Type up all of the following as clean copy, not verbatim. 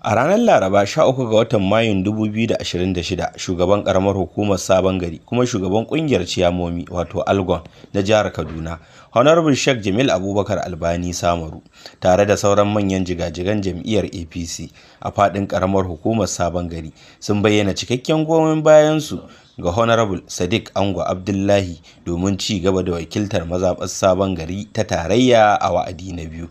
A ranar Laraba 13 ga watan Mayun 2026, shugaban ƙaramar hukumar Sabon Gari kuma shugaban ƙungiyar ciyamomi wato ALGON na jihar Kaduna, Honorable Sheikh Jamil Abubakar Albani Samaru, tare da sauran manyan jigajigan jam'iyyar APC a faɗin ƙaramar hukumar Sabon Gari, sun bayyana cikakken goyon bayansu ga Honorable Sadiq Ango Abdullahi domin ci gaba da wakiltar mazaɓar Sabon Gari ta tarayya a wa'adi na biyu.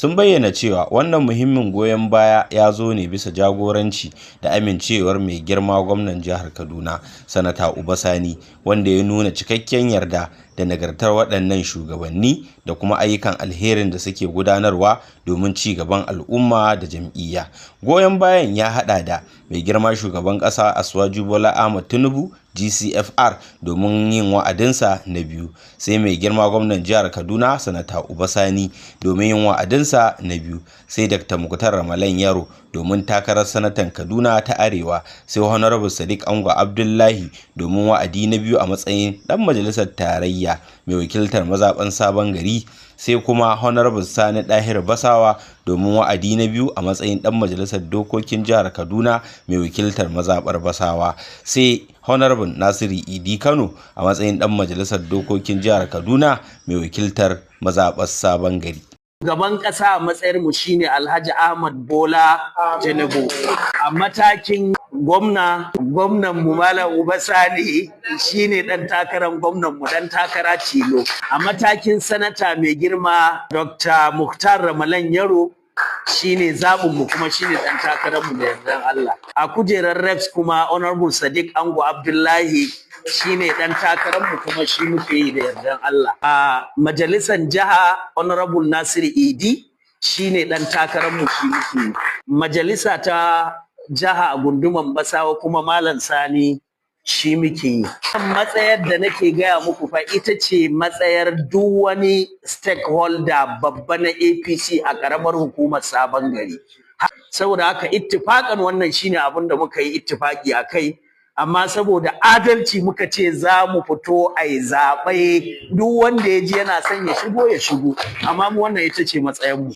Sun bayyana cewa wannan muhimmin goyon baya ya zo ne bisa jagoranci da amincewar mai girma gwamnan jihar Kaduna, Sanata Uba Sani, wanda ya nuna cikakken yarda da nagartar waɗannan shugabanni da kuma ayyukan alherin da suke gudanarwa domin ci gaban al'umma da jam'iyya. Goyon bayan ya haɗa da mai girma shugaban ƙasa Asiwaju Bola Ahmad Tinubu GCFR domin yin wa'adinsa na biyu, sai mai girma gwamnan jihar Kaduna, Sanata Uba Sani, domin yin wa'adinsa na biyu, sai Dr. Muktar Ramalan Yaro domin takarar sanatan Kaduna ta Arewa, sai Honorable Sadiq Ango Abdullahi domin wa'adi na biyu a matsayin ɗan majalisar tarayya mai wakiltar mazaɓan Sabon Gari, sai kuma Honorable Sani Dahir Basawa domin wa'adi na biyu a matsayin ɗan majalisar dokokin jihar Kaduna mai wakiltar mazaɓar Basawa, sai Honorable Nasiru Idi Kano a matsayin ɗan majalisar dokokin jihar Kaduna mai wakiltar mazaɓar Sabon Gari. Shugaban ƙasa a matsayar mu shine Alhaji Ahmad Bola Tinubu. A matakin gwamna, gwamnan mu Malam Uba Sani shine dan takarar gwamnan mu, dan takara tilo. A matakin sanata, mai girma Dr. Muktar Ramalan Yaro shine zaɓin mu kuma shine dan takarar mu da yardan Allah. A kujerar reps kuma, Honorable Sadiq Ango Abdullahi shine dan takarar mu kuma shi muke yi da yardan Allah. A majalisar jiha, Honorable Nasir Idi shine dan takarar mu, shi muke yi. Majalisa ta jiha a gunduman Basawa kuma, Malam Sani shi muke yi. Matsayar da nake gaya muku fa ita ce matsayar duk wani stakeholder babba na APC a karamar hukumar Sabon Gari. Saboda haka, ittifakan wannan shine abin da muka yi ittifaki a kai. Amma saboda adalci muka ce za mu fito a yi zaɓe, duk wanda ya ji yana son ya shigo, ya shigo. Amma mu wannan ita ce matsayarmu.